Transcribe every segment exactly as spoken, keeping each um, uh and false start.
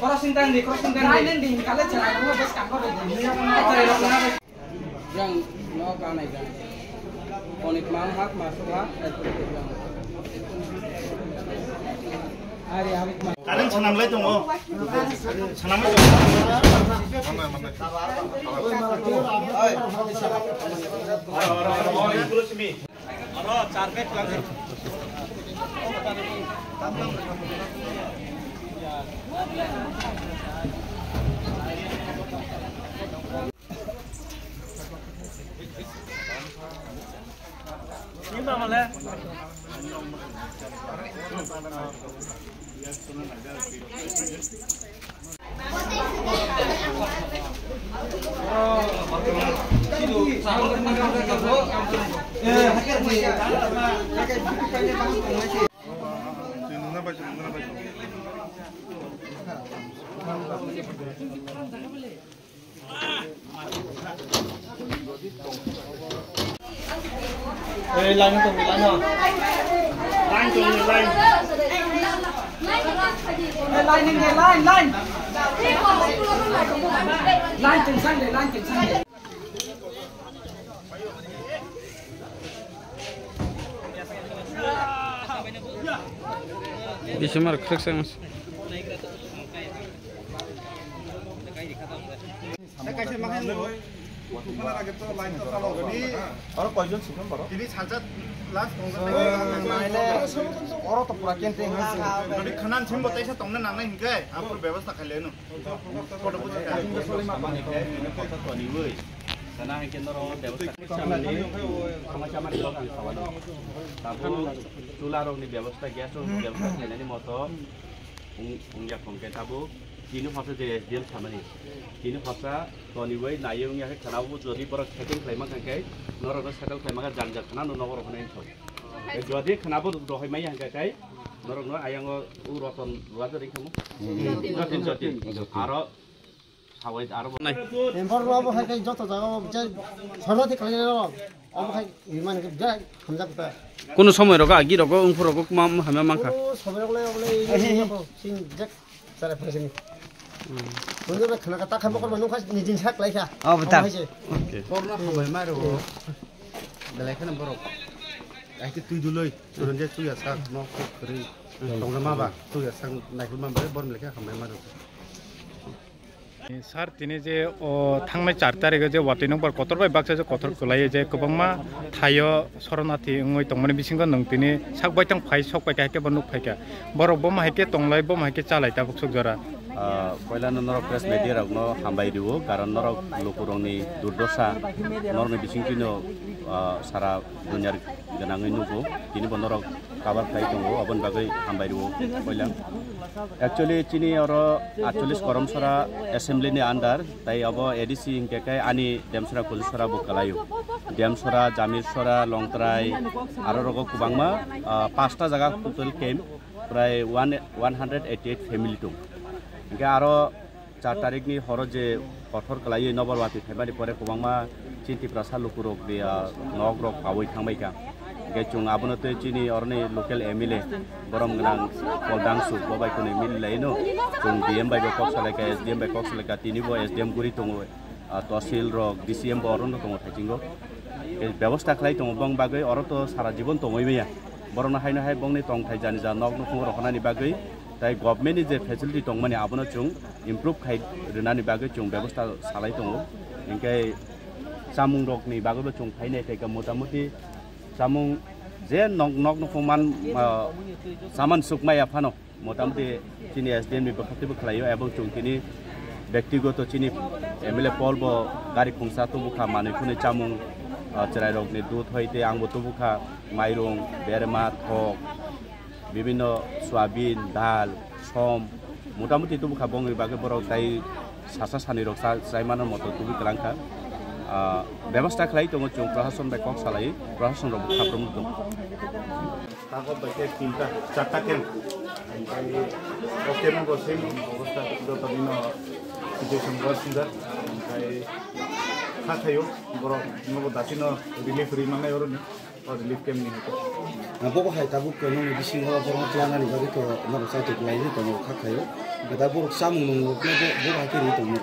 Crossing tang di, crossing tang di. Kale chwrai rokno bwskang ko di. Yang no kanai kanai. Konik mang hak masuk hak. Ari, ari. Current sanam lai tongo. Sanam lai tongo. Ei, line tong, line. Line tong, line. Ei, line, line, line. Line tong sang de, line tong sang de. Bisimar khreksa. Oro koijon sikon borok? Tini sansa last tongsa. Oro to pura kente hwnkhe. Jodi khana simbo taisa tongna nangnai hwnkhe, apor bebostha khaileno. Photo buji kha. Samani khe, kotha toniwi. Sana hwnkhe norok bebostha khaimani, khama chamani rok ang sawano. Tabuk chula rokni bebostha, gas rokni bebostha khainani moto wng, wngya khongkhe tabuk. Tini hwsa je S D M samani. Tini hwsa toniwi naiwi wngya khe khana bo jodi borok settle khlaima kha khe norokno settle khlaima kha jang jang khana no nogo rok hwnwi thok. Jodi khana bo rohoi maya hwnkha khe norokno ayango u roton rua jodi khamo. Jotin, jotin. Jotin. Aro sawai aro bo nai. Empor rua bo hai khe joto jaga o je soroti khlainai rok. Obo khai rimani khe birat hamjak ta. Kuno somoi rogo agi rogo wngphur rogo ma, ma, hamya mankha. O somoi rogo le, obo le, sing jak sara phasini. Kuno be khana ka ta khambo korma nungkha nijin sak lai kha. Obo ta. Obo hai se. Okay. Korna hambai ma rogo. Belai khana borok. Ai ke tui duloi, surun je tui asak, nok khri. Tongna ma ba, tui asak, naikul ma ba, bor belai khe hambai ma rogo. Sir, tini je o thangnai char tarikh o je watwi nokbar kotor bai baksa je kotor kwlaiwi je kwbangma thaio soronarthi wngwi tongmani bisingo nwng tini sak baithang phai sok paikha, haikhe bo nuk phaikha. Borok bomo haikhe tonglai, bomo haikhe chalai tabuk sok jora. Ah, poilano norok press media rokno hambai rwo, karon norok lukurokni durdosa norokni bisingtwino, ah, sara duniar gwnangwi nugo, tini bo norok cover khlai tongo, oboni bagwi hambai rwo poila. Actually, chini oro atchollish Koromsora assembly ni under, tai abo A D C hinkhe khe ani Demsora Kulusora bo kwlaio. Demsora, Jamirsora, Longtrai, aro rogo kwbangma, ah, pasta jaga total camp, prai one, one hundred eighty eight family tong. Hinkhe aro char tarikni horo je kothor kwlaiwi nobar watwi phaimani pore kwbangma chini Tiprasa lukurokni, ah, nokrok paui thangbaikha. Hinkhe chwng abono tei chini oroni local M L A borom gwnang Paul Dangsu bo bai kwnwi mili laino. Chwng D M bai bo kok salaikha, S D M bai kok salaikha, tini bo S D M guri tongo, ah, tosil rok, D C M bo orono tongo thaichingbo. Tei bebosta khlai tongo bong bagwi oro to sara jibon tongwi maya. Borokno haino hai bongni tongthai jani ja nok nukhungo rohornani bagwi tei government ni je facility tongmani abono chwng improve khai rwnani bagwi chwng bebosta salai tongo. Hinkhe chamung rokni bagwibo chwng phainai tei motamuti chamung je nok, nok nukhung man, ah, saman sukmaya phano. Motamuti chini S D M ni bwkhaktwi bwkhlaio, ebong chwng tini bektigoto chini M L A Paul bo gari khungsa tubukha, manwi khwnwi chamung, ah, chwrairokni dudh hoi tei angbo tubukha, mairung, berma, thok, bibinno soyabin, dal, som, Motamuti tubu kha bongni bagwi borok tai sasa sani rok sa-, chai mano moto tubu kwlang kha. Ah, bebasta khlai tongo chwng, prohason bai kok salai, prohason rok bo khaprom tongo. Tago bai khe tinta, charta camp. Omo bai o camp bo same obostha joto dino situation worse wngkha. Omo bai kha khaio borok nogo dati no relief ri manai oro ni. O relief camp ni hwnkhe. Ah, bo bo hai tabuk nokni bisingo borokno twlanani bagwi to norok chaitok lainai tongo kha khaio. Hwnkhe da borok chamung nung rokno bo, bo hai khe ri tongo.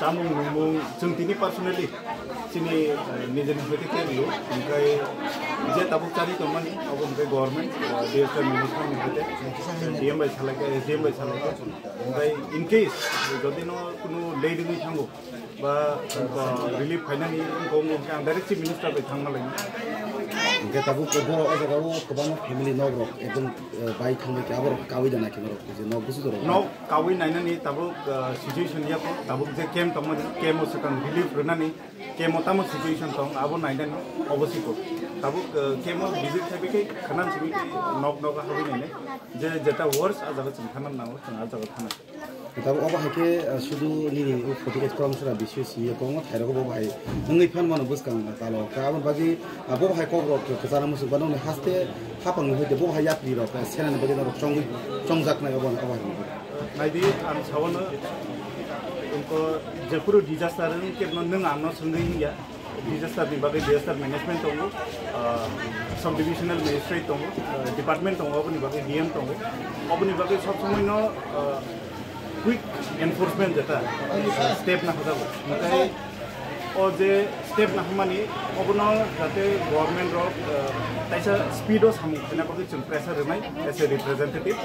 Chamung nungmung chwng tini personally chini, eh, nijeni hoite khe rio. Hwnkhe je tabuk chari tongmani abo hwnkhe government, eh, D S W minister ni hoite, D M bai salaikha, S D M bai salaikha. Hwnkhe in case jodi no kunu late wngwi thango, ba, ba relief khainani wngkha, wngkha khe ang direct chief minister bai thangma lai. Hwnkhe tabuk bo o jaga o kwbangma family nok rok ekdom, eh, bai thangbai khe aborok kawi da naikhe norok je nok busu dorok. Nok kawi nainani tabuk, eh, situation ya ko, tabuk je camp tongmani, camp o swkang relief rwnani, camp o tamo situation tong abo nainani obo siko. Tabuk, eh, camp o visit khaibai khe khanan simi nok nok habwi nainai je jeta worse a jaga chwng thanan nango chwng a jaga thanai. Tabuk obo hai khe, ah, sudu nini o forty eight Kolomsora B C O simi o kwbangma thairok bo bo hai wngwi phan mano bwskang talo. Khe aboni bagwi, ah, bo bo hai kok rok kwcharo muchung ba nokni haste hapang ni hoite bo bo hai yapri rok, ah, senani bagwi norok chongwi chongjaknai obo, obo hai. Naidi ang sawano, wngkha jephuru disaster wngkhe nwng ano swngwi wngya. Disaster ni bagwi disaster management tongo, ah, subdivisional magistrate tongo, ah, department tongo, oboni bagwi D M tongo. Oboni bagwi sob somoi no, ah, quick enforcement jeta, ah, step na hojago. Hwnkhe o je step na hwnmani obono jate government rok, ah, taisa speed o samung khaina bagwi chwng pressure rwnai as a representative.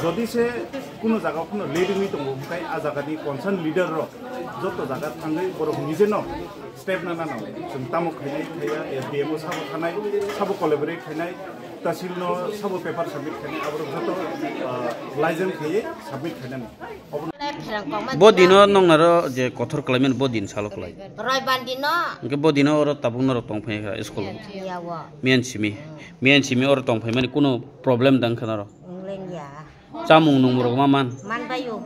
Jodi se kuno jaga o kuno late wngwi tongo, hwnkhe a jaga ni concern leader rok joto jaga thangwi borok nije no step na nano. Chwng tamo khainai khaiya, S D M o sabo thanai, sabo collaborate khainai, tahsil no sabo paper submit khainai, aborok joto, ah, liaison khaiwi submit khainani. Bo dino nongnaro je kothor khlaimani bo din salo khlai. Roibar dino. Hwnkhe bo dino oro tabuk norok tongphai kha school. Yawo. Miyan simi. Miyan simi oro tongphaimani kuno problem dang kha norok. Wnglengliya. Chamung nungmung rok ma man? Manbaio.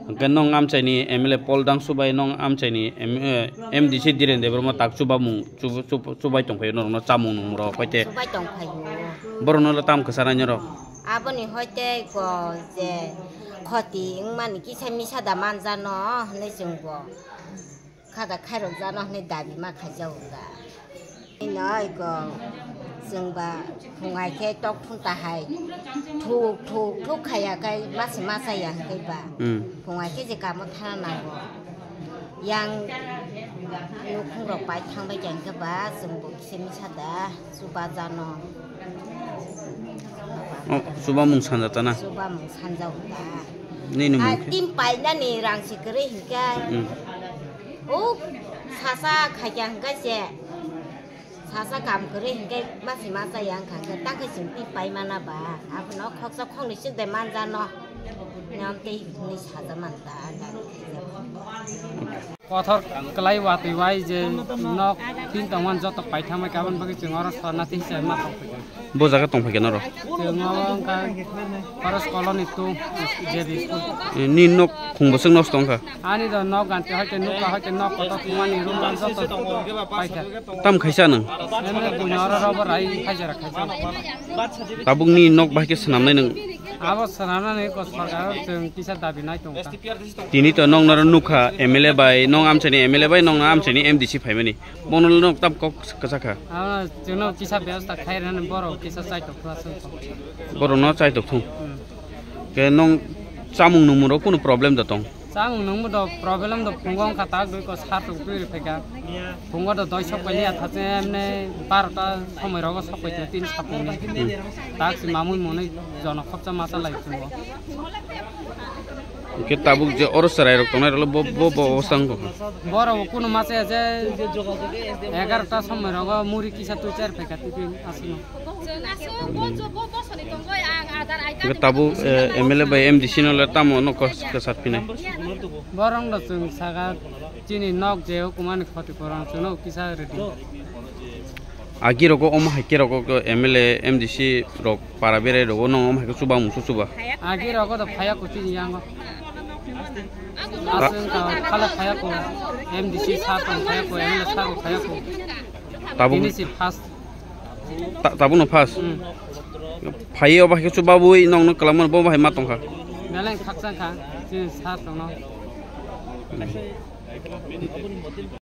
Hwnkhe nong amchaini M L A Paul Dangsu bai nong amchaini M-, eh, M D C Dhiren Debbarma tak chubamung, chub-, chub-, chubai tongphaio norokno chamung nungmung rok hoite. Chubai tongphaio. Borokno le tam kwchana norok? Aboni hoite ko je khoti wngmani kisa misa da manjano hinwi chwngbo. Khada khairok jano hinwi dabi ma khaijago da. Ino iko chwngba phungai khe tok thung ta hai. Thuk, thuk, thuk khaiya khe masi ma chaya hwnkhe ba. Hmm. Phungai khe je kamo thana nango. Yang nukhung rok pai thangbai khe hwnkhe ba chwngbo kisa misa da. Chuba jano. Oh, chuba mung sanja tana. Chuba mung sanja uta. Nini mung khe? Tim painani rang si kwrwi hinkhe. Hmm. O sasa khaikya hinkhe se. Sasa kam kwrwi hinkhe masi masa yang kha hinkhe tang khe sing tim pai mana ba. Abono khoksa khongni sik de manjano. Nyam tei ni saja man ta. Kothor kwlai watwi wai je nok tin tongmani joto paithangbai kabon bagwi chwng oro sorna tei se ma tongphaikha. Bo jaga tongphaikha norok? Chwng oro wngkha Forest Colony two J B school. Eh, ni nok khung bwswk nosto wngkha? Ani do nok ganti hoite nukha hoite nok kotor thumani room joto paikha. Tam khaisa nwng? Emne buino oro robo rai khaijara khaisa. Tabuk ni nok bahai khe swnamnai nwng? Abo swnamnani ko sorkar chwng kisa dabi nai tongkha. Tini to nong noro nukha M L A bai, nong amchaini M L A bai, nong amchaini M D C phaimani. Bono le nok tam kok kwchakha. Ah, chwngno kisa bebostha khai rwnani borok kisa chaitok thung aswk. Borokno chaitok thung. Hmm. Ke nong chamung nungmung rok kunu problem da tong? Chamung nungmung do problem do phungo wngkha tak dui ko sar tok twi rw phaikha. Phungo do doi sok pailiya thache emne barota somoi rogo sok paikha tin sapungni. Hmm. Tak si mamui mwnwi jono khopsa masa lai phungo. Hwnkhe tabuk je oro chwrai rok tongnai rok bo, bo, bo obostha wngkha. Borok bo kunu masa ya je egarota somoi rogo muri kisa twi char phaikha tiffin aswkno. Hwnkhe tabuk, eh, M L A bai M D C no le tamo no kos-, kwsat phinai. Borok no chwng saka chini nok je hukumani khoti purung chwngno kisa rwdi. Agi rogo omo hai khe rogo ko M L A, M D C rok para berai rogo nong omo hai khe chuba musu chuba. Agi rogo do phaya kuchi ni yango. Aswng ka phala phaya ko, M D C sa tong phaya ko, M L A sa ko phaya ko. Tabuk Ini si first. Ta-, tabuk no first. Hmm. Phai obo hai khe chuba bui nong no kalam bo hai ma tong kha. Beleng khakchang kha, si sa tong no.